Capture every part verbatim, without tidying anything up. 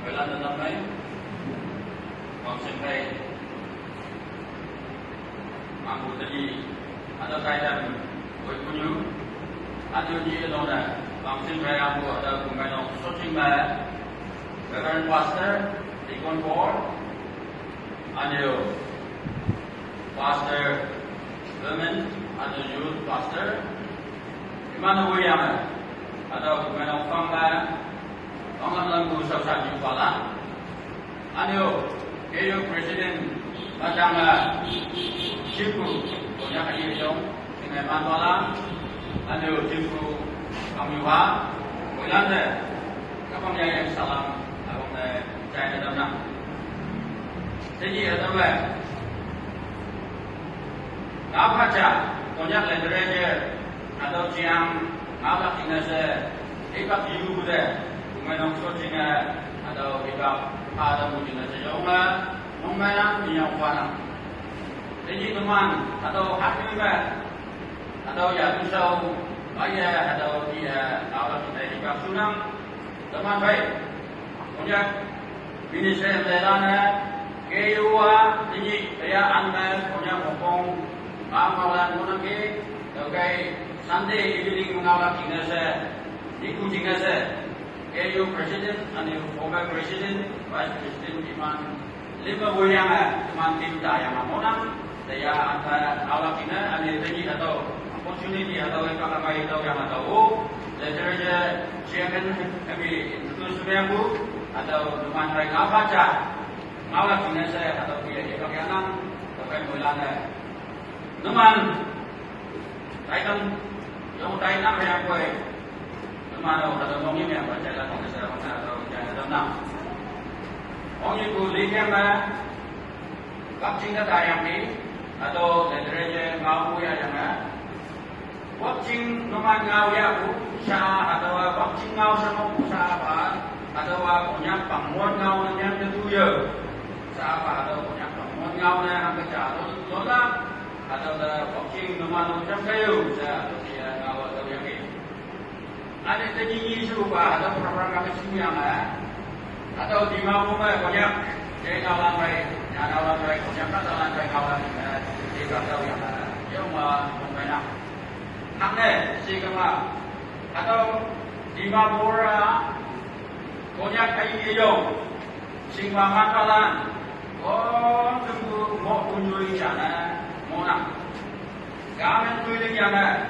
Hoilan da nam mai, bang sing kai, mampu tadi, ada kaitan, oi punyu, ada ji ada na, bang sing kai ambu ada kumai nong soching mai, Reverend Pastor, Deacon Paul, ada Pastor, Women, ada Youth Pastor, Imana wuyang, ada kumai nong pang mai, Ong lam lam bu sab sab ju pala. Anyo, K U President, Madang la, Jimpu, Konyak ayo jong, singai man pala. Anyo, Jimpu, kami wa, Koilande, kapang ya yang salam, abang ne, jai ne dam nang. Teji atau le, ngapa cha, Konyak le dereje, atau chiang, ngapa tinggal se, ipak yu de, kumai nong so chinga, atau ipak, ada mu chinga se yong la, nong mai nang, mi yong pa nang. Teji teman, atau hati me, atau ya tu sau, maya, atau dia, ngapa tinggal ipak sunang, teman baik. Konyak, Minister Leilane, K U A, ini, ya, anda, Konyak mokong, ngau ngau lan, mona ke, okay, Sunday evening, ngau la tinggal se, iku tinggal se, K U President, and former President, Vice President, Iman, lima wuyang, eh, Iman tim da yang monang, Saya anta awak ina ane tadi atau opportunity atau impact apa itu yang atau oh, saya kira je chairman kami itu sebenarnya bu atau teman mereka baca ngawak ina saya atau dia dia pakai anang pakai mulana teman saya kan yang saya nak yang kue teman atau atau mungkin yang baca lah pada saya mana atau jangan tenang. Ong iku likem na, wakching kata yang ni, atau netereje ngau ya yang na. Wakching numan ngau ya ku, sa atau wakching ngau sama ku sa apa, atau punya pangmon ngau yang ketujuh. Sa apa atau punya pangmon ngau na yang kejaru, lola, atau wakching numan ucap kayu, sa atau dia ngau atau yang ni. Ane tenyinyi suba, atau program kami sini yang eh. Atau di mau mai Konyak, jadi kau lambai, ya kau lambai Konyak kata lambai kau lambai, eh, di kau tahu yang eh. Yang ma mengena. Hang ne, si kema. Atau di mau pura Konyak kai ni yong. Sing wa man palan, kong tunggu mo kunyui chana, mo na. Gamen tui ling yang eh.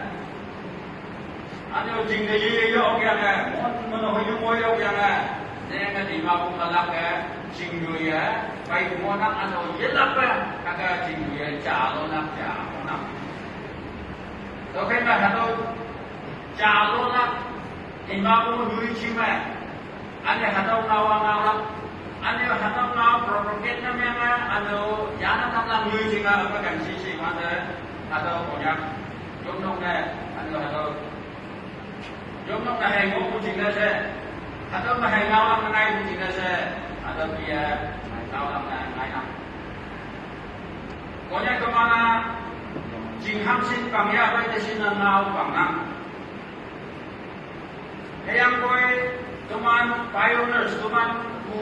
Anyo jing de ye yo yang eh, mo mo no yo mo yo yang eh. Ne nga di ma ku malak eh, jing yo ye, pai mo na anyo ye lak eh, kaka jing yo ye, cha lo na, cha mo na. To kai ma ha to, cha lo na, di ma ku lui chi ma. Ane hatau ngau ngau lam. Ane hatau ngau propagate nam yang ane yana tam lam yui singa apa kan si si mata hatau Konyak. Jom nok ne ane hatau. Jom nok ne hai ngau ku singa se. Hatau ne hai ngau lam ngai ku singa se. Hatau dia ngau lam ngai ngai nam. Konyak kemana? Jing ham sin pang ya bai te sin ngau pang nam. Heyang koi teman pioneers, teman ku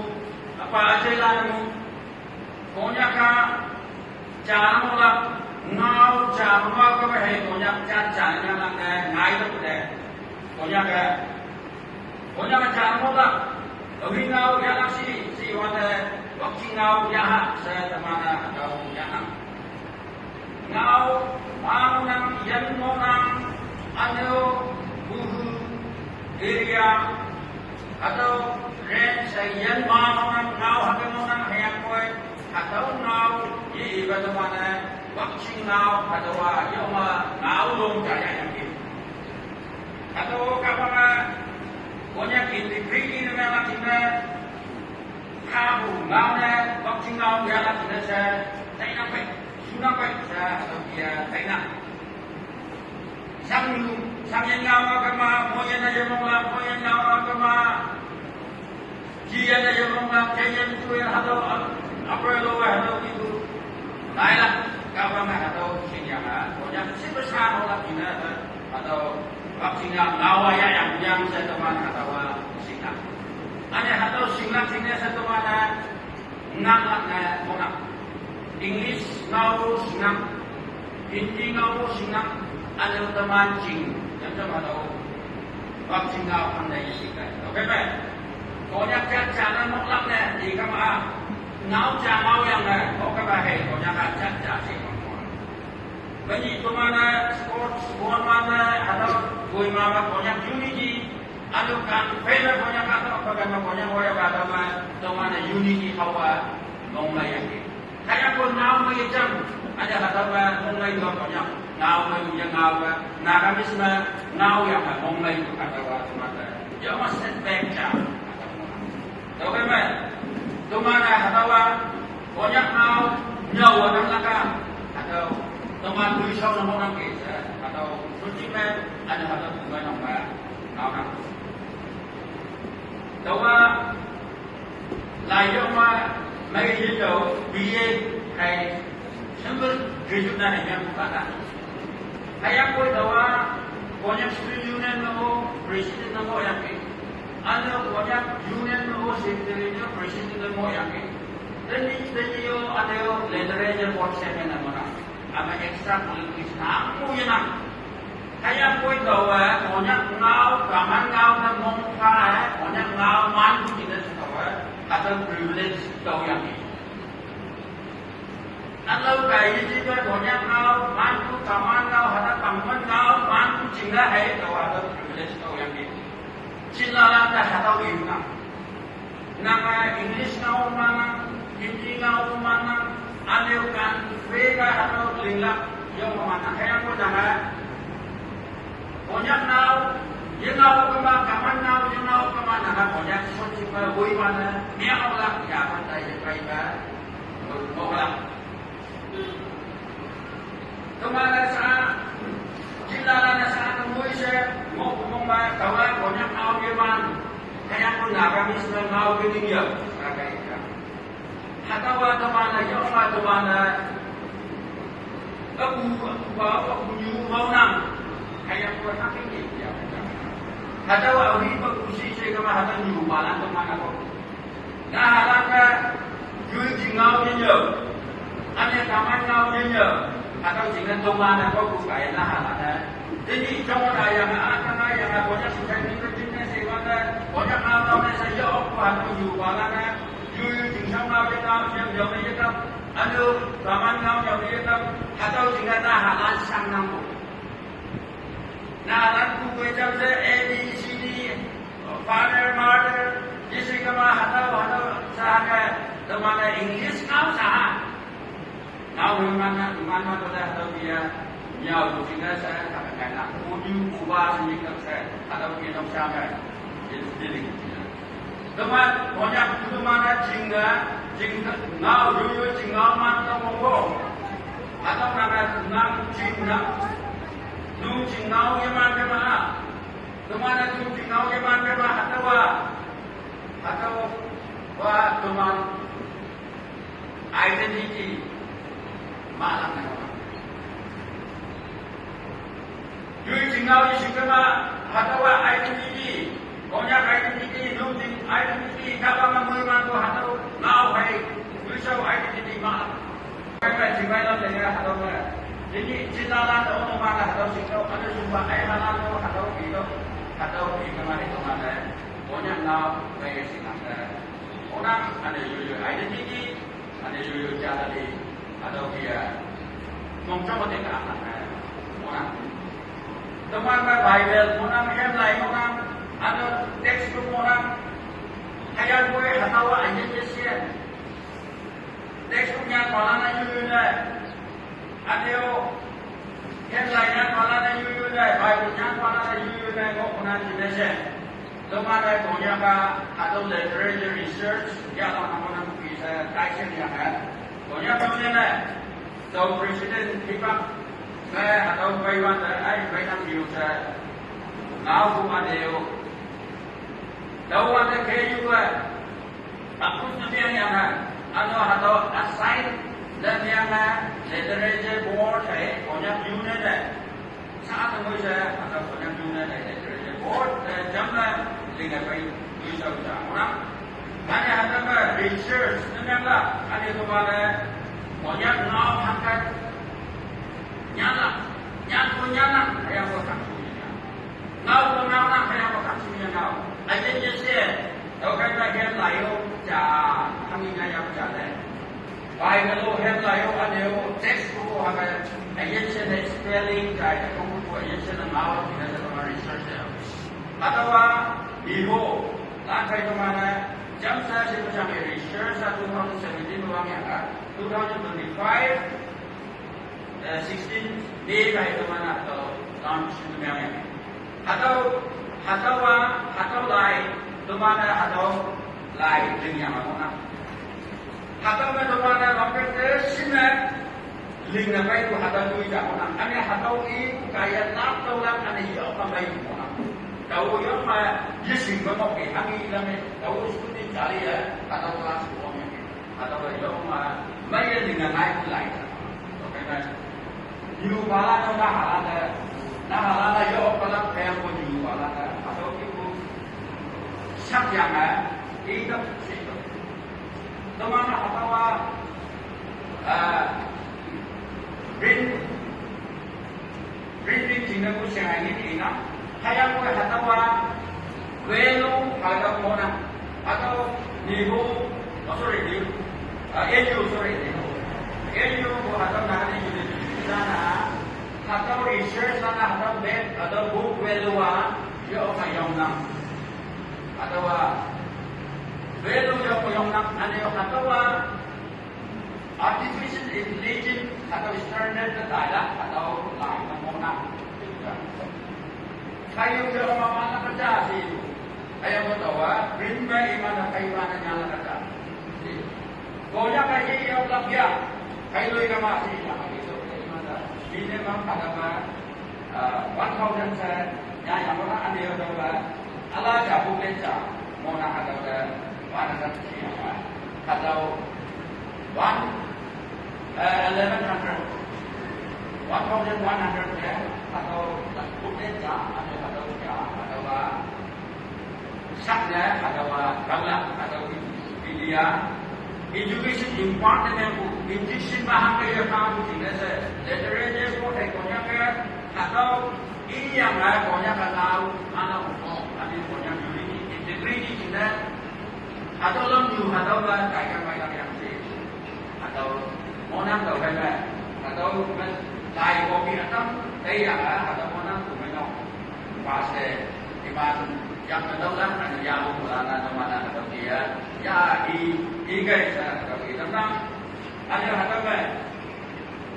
apa aja lah nemu. Konyak ka chang mo la ngau chang mo ka he Konyak cha cha nya la ne ngai lo de. Konyak ka Konyak ka chang mo la. Awi ngau ya la si si wa de wakching ngau ya ha sa teman na ngau ya na. Ngau, mau nang, yan mo nang, ano, buhu, area, atau range, yan mau nang, ngau, hake mo nang, hayang koi, atau ngau, yi iba to mana, wakching ngau, atau wa, yo ma, ngau long jaya yang ki. Atau kapama, Konyak integrity na ma ching na, kabu, ngau na, wakching ngau, ya la ching na sa, tai na pe. Sunang pai sa atau dia taina. Sang sang yang ngau kama, mo yang na yang mong lam, mo yang ngau kama. Ji yang na yang mong lam, jai yang tu yang hatau, apa yang lo hatau itu. Nai lah, kau bang hatau sing yang ah, pokoknya si besar orang ina hatau wakching ngau ya yang yang saya teman hatau sing. Ane hatau sing Nang sing ne sa teman na nang ne monang. English ngau sinang, Hindi ngau sinang, anu teman sing, yang sama tahu. Bab sing ngau pandai sih kan. Oke, baik. Konyak cat cat na mok lak ne, di kama. Ngau cat ngau yang ne, oke, baik. Konyak cat cat sih. Mani teman na sports, buat mana, atau kui mama Konyak unity, anu kan, fela Konyak atau apa kan Konyak, orang kata mah, teman na unity hawa, mong mai yang ke. Kaya ko ngau mai jam, ada kata mah, mong mai dua Konyak, ngau mai yang ngau, Naga misma, ngau yang mong mai itu kata wa, teman na. Ya, mas setback jam. Tau kan, man? Teman na hatawa, Konyak ngau, nyau anak laka, atau teman beli sau nama orang ke, atau suci man, ada kata teman nama, ngau nak. Tawa, lai yau ma, mai yau, B A, hai, Sembel graduate na ne yang buka ta. Kaya ko tawa, Konyak Student Union na mo, president na mo yang ke. Ano Konyak Union na mo, secretary na president na mo yang ke. Tani, tani yo, ano yo, literature board chairman na mo na. Ama extra politics na mo yan na. Kaya ko tawa, Konyak ngau, kaman ngau na mo ka, Konyak ngau man ko tidak sa tawa, kata privilege tawa yang ke. Atau kai ni jiba Konyak ngau, man ku kaman ngau, hata kaman ngau, man ku cingga hai, kau hata privilege kau yang ni. Cila landa hata wina. Nanga English ngau mana, Hindi ngau mana, ane kan, vega hata lingla, yo mana, hai aku nanga. Konyak ngau, ye ngau kama, kaman ngau, ye ngau kama, nanga Konyak so cingga, woi mana, miang ngau lah, ya apa tai ye kai ba. Mawala. Tumana sa, jilala na sa, tumui se, mo kumong ma, tawa, Konyak ngau ye man. Kaya ko Naga misma ngau ke ni ya. Naga ika. Hatawa tumana, yo ma tumana. Aku, aku ba, aku nyu mau nang. Kaya ko hakin ni ya. Hatawa, uri pa kusi se kama hata nyu malan tumana ko. Nahalana, yui jingau nyenyau. Ane taman ngau nyenyau. Atau jingan tomana ko ku kai nahalana. Jadi, cuma ayah na, akan ayah na, banyak susah ni, kecilnya sih, mana, banyak ngau tahu na saya, aku hatu yu, balana, yui jingsang ngau nyenyau, yang jauh nyenyau. Anu, taman ngau nyenyau, atau jingan nahalan sang nang. Nahalan ku kue jam se A B C D, father, mother, jisi kama hatau, hatau, sahaja, temana English ngau saha. Ngau mana, mana pada hatau dia, nyau, jika saya katakan, aku ju, ubah, sini, saya, hatau dia, sama. Jadi, jadi. Teman, banyak teman na jingga, jingga, ngau yuyu jingga man tong mo. Atau nana nang jingga, nung jingau ye man ke ma. Teman na nung jingau ye man ke ma, atau wa, atau wa teman. Identity. Malang na. Yui jingau yi sikema hatawa identity. Konyak identity, nung jing identity, kaba ma mui man ko hatau ngau hai. Yui sau identity malang. Kai kai jingau lam lega hatau ma. Jadi jilala to ma hatau sikau, ada jumpa ai halal to hatau kito. Hatau kito ma itu ma. Konyak ngau kai sinang. Orang ada yuyu identity, ada yuyu jala di, ada dia. Mong coba tengah anak. Orang. Teman na Bible, orang hem lai, orang ada textbook, orang. Kayak gue hatawa aja sih. Textbook nya malah na yuyu na. Adeo, headline nyan pala na yuyu dai, Bible nyan pala na yuyu dai, ngo kuna jine se. Toma dai konya ka, atau literature research, ya la na kona kuki se, kai se ya ka. Konya ka ne na, so president kipak, na atau bai wan dai, ai bai nang biu se. Ngau ku adeo. Tau wan dai ke yu dai. Aku tu biang yang ha, anu hatau assign dan yang ha, literature board hai, konya union hai. Saat tu saya, atau konya union hai, literature board, dan jam lah, dengan baik, bisa orang. Mana Nang la, ane kemana, Konyak ngau hangkat, nyala, nyan ko nyala, ayang ko tak sunya. Ngau ko ngau na, ayang ko tak sunya ngau. Ayen ye se, tau kan na hen layo, ja, kami na yang ja le. Bai na lo hen layo, ane yo, text ko ko hakai, ayen se na spelling, ja, ya ko ko ayen se na ngau, kita se kemana research ya. Atawa, iho, la kai kemana, jam sa se ko jam research sa two thousand seventeen ko wang ya ka. Two thousand twenty-five, eh, sixteen May ka itu mana atau launch itu yang ini. Atau, atau wa, atau lai, itu mana atau lai, itu yang mana. Atau mana, mana, mampir ke sini, ling na kai tu, atau tu itu mana. Kami atau i, kaya nak, atau lah, kami yo, kami itu mana. Tahu yo, ma, ye sing, ma, oke, kami, kami, tahu, sudah cari ya, atau kelas, atau yo ma, ma ye ling na ngai ku lai. Oke, na. Yu bala no na hala da. Na hala da yo bala pe ko yu bala da. Atau ki ku sak yang a. Ika sik. Teman atawa, ah, rin Rin rin jingna ku siang angin ina. Hayang kue hatawa, welu hatawa mona. Atau nihu, oh sorry, nihu. Ah, N U, sorry, nihu. N U ku hatawa na ni university sana. Hatawa research sana, hatawa bed, hatawa book welu wa, yo ma yong nam. Hatawa, welu yo ma yong nam, ane hatawa, Artificial intelligence hatawa standard ka taila hatawa lai na mona. Kayu ya ma mana kerja si. Kayu mo tawa, rin ba iman na kayu mana nyala kerja. Konya kaji ya lak ya. Kayu lo ikama si ya kayu so kayu mana. Ini mang ada ma, ah, one thousand sa, ya yang mana ane ya tawa. Ala ja book le ja, mona hatawa da, one hundred si ya. Hatawa one, eh, eleven hundred. One thousand one hundred le, hatawa book le ja, hatawa, hatawa ja, hatawa sak le, hatawa galak, hatawa India. Education important ne ku, education bahang ke ya kamu tinggal se, literature ko, eh, Konyak ke, hatawa India ngai Konyak ke lau, mana ko, kami Konyak unity, integrity tinggal, hatawa long yu, hatawa ba, kai kan bai kan yang si, hatawa monang tau kai bai, hatawa men, kai kopi atam, kai yang, hatawa monang tu menok. Pase, iman, yang kedau lah, kan yang mulana, mana kedau dia, ya, i, i kai sa, kedau i, tentang, ada hatawa,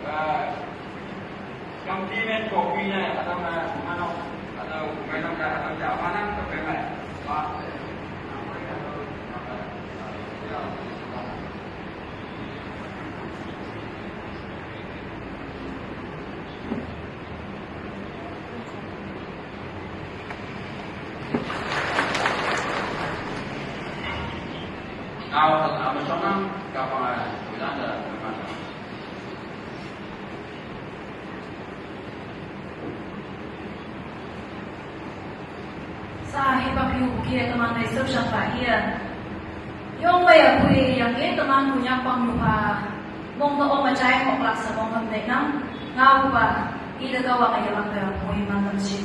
eh, compliment kopi na, hatawa, mana, hatawa, menok dah, hatawa, mana, hatawa, mana. Pase, apa yang, apa, ya, Sa hi pak yu ki teman na isep syak pa iya. Yong ba ya kui yang ki teman punya pang yu pa. Mong to ong ma chai mok lak sa mong ham dek nang. Ngau ba. Ida ka wa ka ya lak ka ya pui ma tam chik.